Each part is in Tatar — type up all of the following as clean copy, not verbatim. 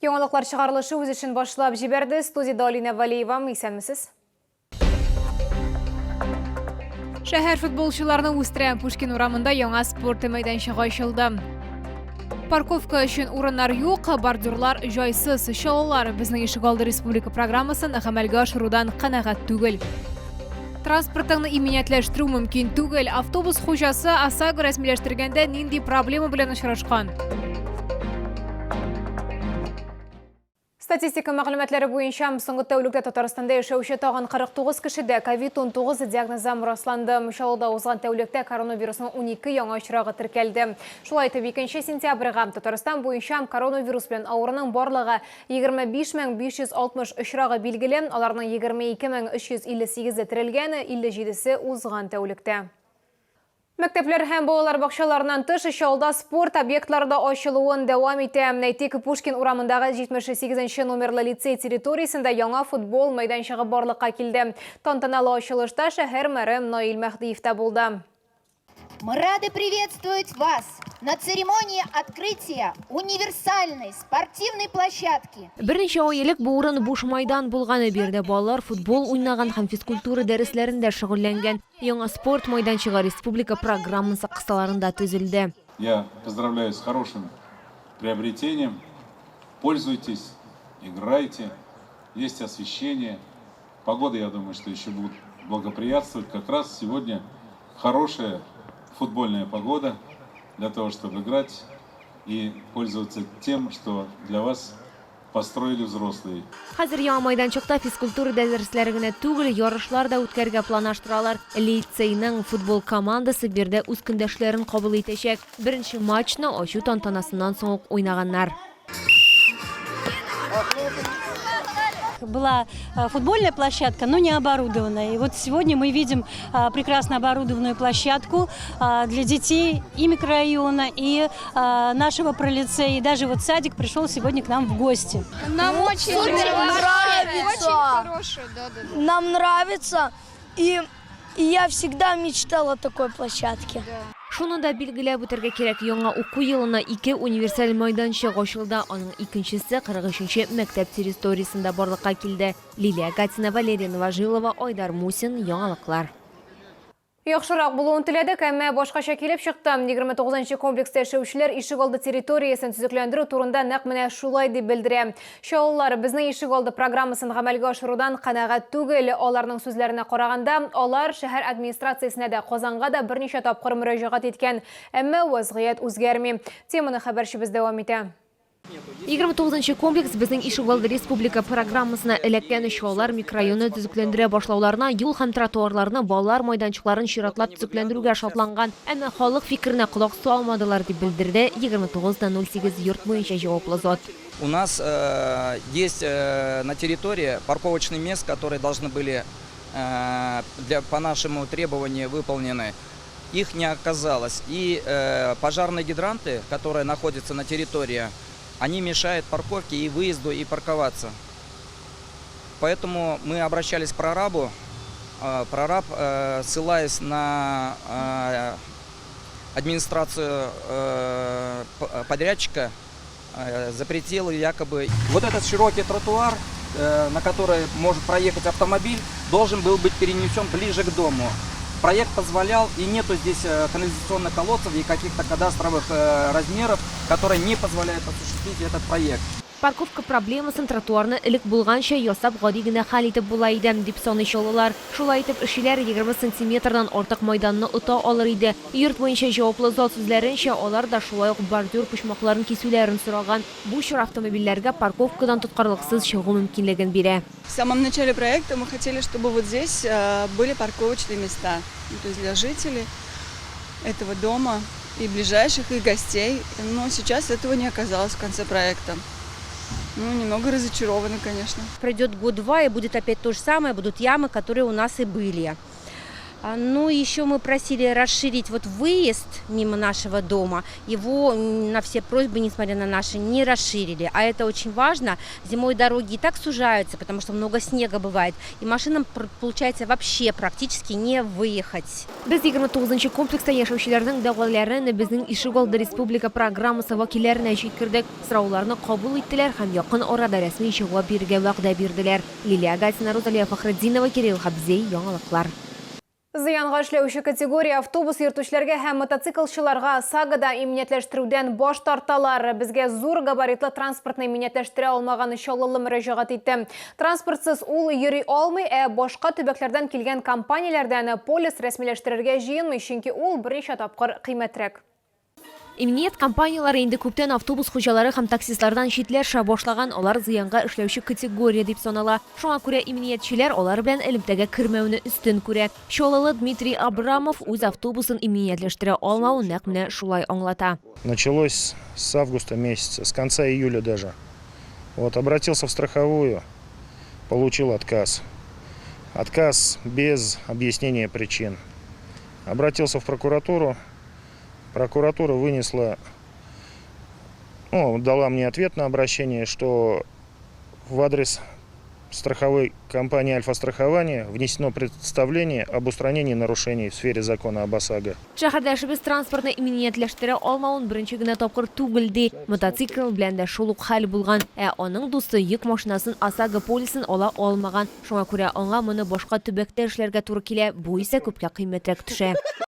Яңалыклар чыгарылышы үз эшен башлап җибәрде. Студиядә Алинә Валеева. Исәнмесез. Шәһәр футболчыларны үстерә. Пушкин урамында яңа спорт мәйданчыгы ачылды. Парковка өчен урыннар юк, бордюрлар җайсыз. Чаллылар безнең ишегалды республика программасын гамәлгә ашырудан канәгать түгел. Транспортыңны иминиятләштерү мөмкин түгел. Автобус хуҗасы ОСАГО рәсмиләштергәндә нинди проблема белән очрашкан? Статистика мәгълүматлары буенча, соңгы тәүлектә Татарстанда яшәүче тагын 49 кешедә COVID-19 диагнозы расланды. Чаллыда узган тәүлектә коронавирусның 12 яңа очрагы теркәлде. Шулай итеп, 2 сентябрьгә Татарстан буенча коронавирус белән авыруның барлыгы 25 560 очрагы билгеле, аларның 22 358-е терелгән, 57-се узган тәүлектә. Мәктәпләр һәм балалар бакчаларыннан тыш, Чаллыда спорт объектлары да ачылуын дәвам итә. Әйтик, Пушкин урамындагы 78 нче номерлы лицей территориясендә яңа футбол мәйданчыгы барлыкка килде. Тантаналы ачылышта шәһәр мэры Наил Мәһдиев та булды. Мы рады приветствовать вас на церемонии открытия универсальной спортивной площадки. Берничә ай элек бу урын буш майдан булган. Биредә балалар футбол уйнаган һәм физкультура дәресләрендә шөгыльләнгән. Яңа спорт майданчыгы республика программасы кысаларында төзелде. Я поздравляю с хорошим приобретением. Пользуйтесь, играйте. Есть освещение. Погода, я думаю, что еще будет благоприятствовать. Как раз сегодня хорошая футбольная погода для того, чтобы играть и пользоваться тем, что для вас построили взрослые. Хәзер яңа майданчыкта физкультура дәресләре генә түгел, ярышлар да үткәрергә планлаштыралар. Лицейның футбол командасы биредә үз көндәшләрен кабул итәчәк. Беренче матчны ачу тантанасыннан соң ук уйнаганнар. Была футбольная площадка, но не оборудованная. И вот сегодня мы видим прекрасно оборудованную площадку для детей и микрорайона, и нашего пролицея. И даже вот садик пришел сегодня к нам в гости. Нам очень нравится. Очень хорошая, да, да, да. Нам нравится. И я всегда мечтала о такой площадке. Шуны да билгеләп үтәргә кирәк, яңа уку елына ике универсаль майданчык ачылды. Аның икенчесе 43 нче мәктәп территориясендә барлыкка килде. Лилия Гатина, Валерия Новожилова, Айдар Мусин, Яңалыклар. Яхшырак булуын теләдек, әмма башкача килеп чыкты. 29 нчы комплекста яшәүчеләр ишегалды территориясен төзекләндерү турында нәкъ менә шулай дип белдерә. Чаллылар Безнең ишегалды программасын гамәлгә ашырудан канәгать түгел. Аларның сүзләренә караганда, алар шәһәр администрациясенә дә, Казанга да берничә тапкыр мөрәҗәгать иткән. Әмма вазгыять үзгәрми. Теманы хәбәрчебез дәвам итә. 29 нчы комплекс Безнең ишегалды республика программасына эләккән. Чаллылар микрорайонны төзекләндерә башлауларына, юл һәм тротуарларны, балалар майданчыкларын чиратлап төзекләндерүгә шатланган. Әмма халык фикеренә колак салмадылар, дип белдерде 29,08 йорт буенча җаваплы зат. У нас есть на территории парковочных мест, которые должны были для, по нашему требованию выполнены. Их не оказалось. И пожарные гидранты, которые находятся на территории, они мешают парковке и выезду, и парковаться. Поэтому мы обращались к прорабу. Прораб, ссылаясь на администрацию подрядчика, запретил якобы. Вот этот широкий тротуар, на который может проехать автомобиль, должен был быть перенесен ближе к дому. Проект позволял, и нету здесь канализационных колодцев и каких-то кадастровых размеров, которые не позволяют осуществить этот проект. Парковка проблемасын тротуарны элек булганча ясап гади генә хәл итеп була иде, дип саный чаллылар. Шулай итеп, эшчеләр 20 сантиметрдан артык майданны ота алыр иде. Йорт буенча җаваплы зат сүзләренчә, алар да шулай ук бордюр почмакларын кисүләрен сораган. Бу чор автомобильләргә парковкадан тоткарлыксыз чыгу мөмкинлеген бирә. В самом начале проекта мы хотели, чтобы вот здесь были парковочные места, то есть для жителей этого дома и ближайших, и гостей. Но сейчас этого не оказалось в конце проекта. Ну, немного разочарованы, конечно. Пройдет год-два, и будет опять то же самое, будут ямы, которые у нас и были. Ну, еще мы просили расширить вот выезд мимо нашего дома. Его на все просьбы, несмотря на наши, не расширили. А это очень важно. Зимой дороги и так сужаются, потому что много снега бывает. И машинам, получается, вообще практически не выехать. Без 29 нчы комплекста яшәүчеләрнең дәгъваларын Безнең ишегалды республика программасы вәкилләренә җиткердек. Сорауларны кабул иттеләр һәм якын арада рәсми җавап бирергә вәгъдә бирделәр. Лилия Гатина, Рузалия Фәхретдинова, Кирилл Хабзей, Яңалыклар. Зыянга эшләүче категория автобус йөртүчеләргә һәм мотоциклчыларга ОСАГОда иминиятләштерүдән баш тарталар. Безгә зур габаритлы транспортны иминиятләштерә алмаган чаллылы мөрәҗәгать итте. Транспортсыз ул йөри алмый, ә башка төбәкләрдән килгән компанияләрдән полис рәсмиләштерергә җыенмый, чөнки ул берничә тапкыр кыйммәтрәк. Иминият компанияләре инде күптән автобус хуҗалары һәм таксистлардан читләшә башлаган, алар зыянга эшләүче категория дип санала. Шуңа күрә иминиятчеләр алар белән элемтәгә кермәүне өстен күрә. Чаллылы Дмитрий Абрамов үз автобусын иминиятләштерә алмавын нәкъ менә шулай аңлата. Началось с августа месяца, с конца июля даже. Вот, обратился в страховую, получил отказ. Отказ без объяснения причин. Обратился в прокуратуру. Прокуратура вынесла, ну, дала мне ответ на обращение, что в адрес страховой компании «Альфа-страхование» внесено представление об устранении нарушений в сфере закона об ОСАГО. Шәһәрдәшебез транспортны иминиятләштерә алмавын беренче генә тапкыр түгел, ди. Мотоцикл белән дә шул ук хәл булган. Ә аның дусты йөк машинасын ОСАГО полисын ала алмаган. Шуңа күрә аңа моны башка төбәктә эшләргә туры килә, бу исә күпкә кыйммәтрәк төшә.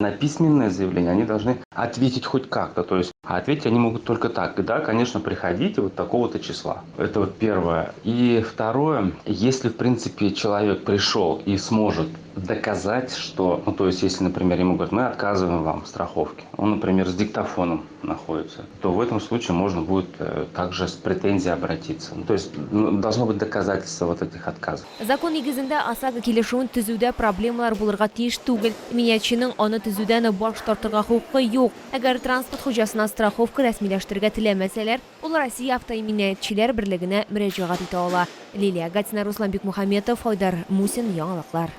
На письменное заявление они должны ответить хоть как-то. То есть а ответить они могут только так. Да, конечно, приходите вот такого-то числа. Это вот первое. И второе, если, в принципе, человек пришел и сможет доказать, что, ну, то есть, если, например, ему говорят, мы отказываем вам в страховке, он, например, с диктофоном находится, то в этом случае можно будет также с претензией обратиться. Ну, то есть, ну, должно быть доказательство вот этих отказов. Закон нигезендә ОСАГО килешүен төзүдә проблемалар булырга тиеш түгел. Иминиятченең аны төзүдән баш тартырга хокукы юк. Әгәр транспорт хуҗасына страховка рәсмиләштерергә теләмәсәләр, ул Россия автоиминиятчеләр берлегенә мөрәҗәгать итә ала. Лилия Гатина, Руслан Бикмухаметов, Айдар Мусин, Яңалыклар.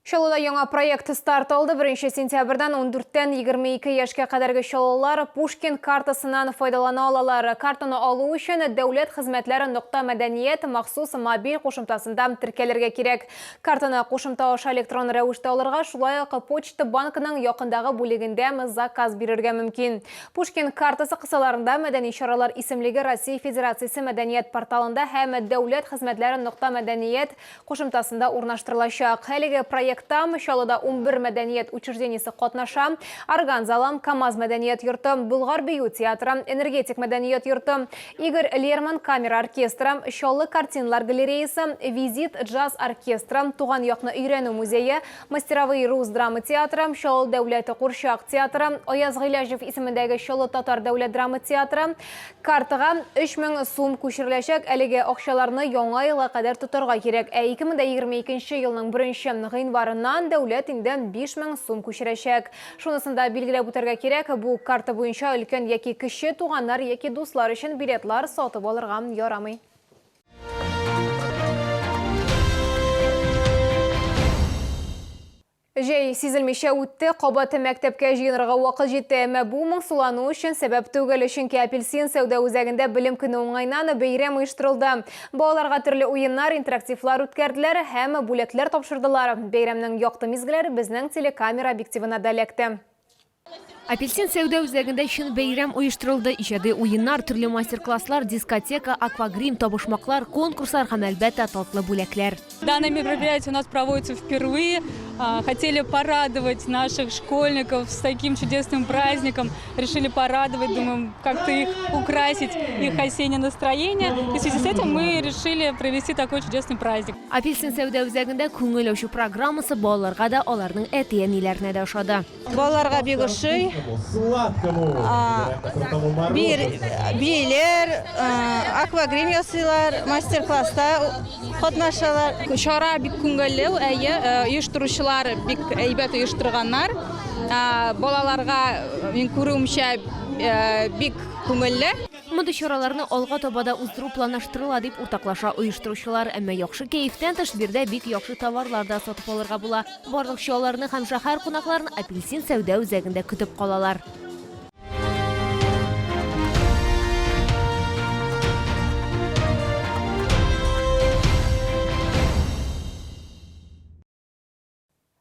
Чаллыда яңа проект старт алды. 1 сентябрьдән 14-тән 22 яшькә кадәрге чаллылар Пушкин картасыннан файдалана алалар. Картаны алу өчен дәүләт хезмәтләре нокта мәдәният махсус мобиль кушымтасында теркәлергә кирәк. Картаны кушымта аша электрон рәвештә алырга, шулай ук Почта банкының якындагы бүлегендә заказ бирергә мөмкин. Пушкин картасы кысаларында мәдәни чаралар исемлеге Россия Федерациясе мәдәният порталында һәм дәүләт хезмәтләре нокта мәдәният кушымтасында урнаштырылачак. Әлеге проектта Чаллыда 11 мәдәният учреждениесе катнаша. Орган залы, КАМАЗ мәдәният йорты, Болгар бию театры, Энергетик мәдәният йорты, Игорь Лерман камера оркестры, Чаллы картиналар галереясы, Визит джаз оркестры, Туган якны өйрәнү музее, Мастеровые рус драма театры, Чаллы дәүләт курчак театры, Аяз Гыйләҗев исемендәге Чаллы татар дәүләт драма театры. Картага 3000 сум күчереләчәк. Әлеге акчаларны яңа елга кадәр тотарга кирәк. Ә 2022 елның 1 гыйнварыннан дәүләт инде 5000 сум күчерәчәк. Шунысын да билгеләп үтәргә кирәк, бу карта буенча өлкән яки кече туганнар яки дуслар өчен билетлар сатып алырга ярамый. Җәй сизелмичә үтте, кабат мәктәпкә җыенырга вакыт җитте. Әмма бу моңсулану өчен сәбәп түгел, чөнки Апельсин сәүдә үзәгендә белем көне уңаеннан бәйрәм оештырылды. Балаларга төрле уеннар, интерактивлар үткәрделәр һәм бүләкләр тапшырдылар. Бәйрәмнең якты мизгелләре безнең телекамера объективына да эләкте. Апельсин сәүдә үзәгендә чын бәйрәм оештырылды. Иҗади уеннар, төрле мастер-класслар, дискотека, аквагрим, табышмаклар, конкурслар һәм, әлбәттә, татлы бүләкләр. Данное мероприятие у нас проводится впервые. Хотели порадовать наших школьников с таким чудесным праздником. Решили порадовать, думаем, как-то их украсить, их осеннее настроение. И в связи с этим мы решили провести такой чудесный праздник. Апельсин сәүдә үзәгендә күңел ачу программасы балаларга да, аларның әти-әниләренә дә ошады. Балаларга бик ошый. Бииләр, аквагрим ясыйлар, мастер-класста катнашалар. Чара бик күңелле, әйе, оештыручылар бик әйбәт оештырганнар. Балаларга, мин күрүемчә, бик күңелле. Мондый чараларны алга таба да уздыру планлаштырыла, дип уртаклаша оештыручылар. Әмма яхшы кәефтән тыш, биредә бик яхшы товарлар да сатып алырга була. Барлык чаллыларны һәм шәһәр кунакларын Апельсин сәүдә үзәгендә көтеп калалар.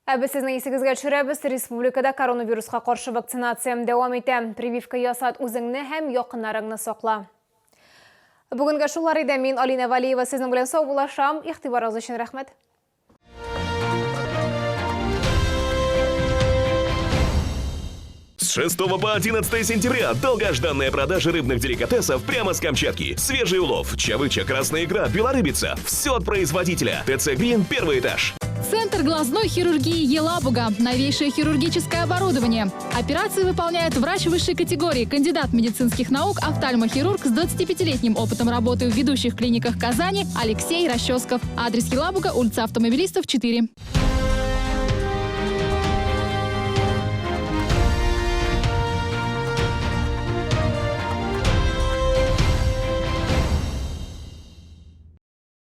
Ә без сезнең исегезгә төшерәбез, республикада коронавируска каршы вакцинация дәвам итә. Прививка ясат, үзеңне һәм якыннарыңны сакла. Бүгенгә шулар иде. Мин Алина Валиева сезнең белән саубуллашам. Игътибарыгыз өчен рәхмәт. С 6 по 11 сентября долгожданная продажа рыбных деликатесов прямо с Камчатки. Свежий улов, чавыча, красная икра, белорыбица. Все от производителя. ТЦ Грин, первый этаж. Центр глазной хирургии Елабуга. Новейшее хирургическое оборудование. Операции выполняет врач высшей категории, кандидат медицинских наук, офтальмохирург с 25-летним опытом работы в ведущих клиниках Казани Алексей Расческов. Адрес Елабуга, улица Автомобилистов, 4.